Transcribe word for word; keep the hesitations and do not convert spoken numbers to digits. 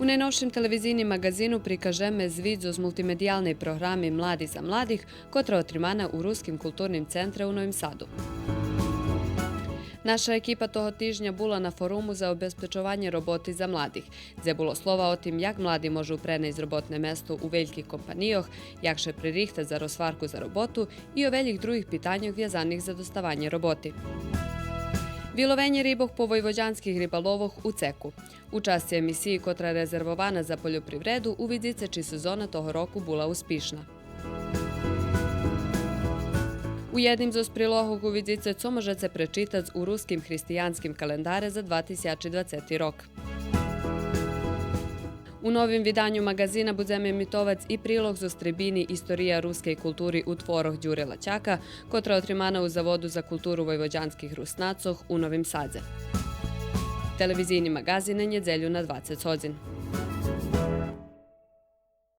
У найновшим телевизийним маґазину прикажеме звит зоз мултимедиялней програми Млади за младих, котра отримана у Руским културним центре у Новим Саду. Наша екипа того тижня була на форуму за обезпечованє роботи за младих, дзе було слова о тим як млади можу пренайсц роботне место у вельких компанийох, як ше пририхтац за розгварку за роботу и о велїх других питаньох вязаних за доставанє роботи. Виловенє рибох по войводянских рибаловох у цеку. У часци емисиї котра резервована за польопривреду увидзице чи сезона того року була успишна. У єдним зоз прилогох увидзице цо можеце пречитац у Руским християнским календаре за два тисячи двацети рок. У новим виданю маґазина будземе емитовац и прилог зоз трибини История рускей култури у творох Дюре Латяка, котра отримана у Заводу за културу войводянских Руснацох у Новим Садзе. Телевизийни маґазин на нєдзелю на двацец годзин.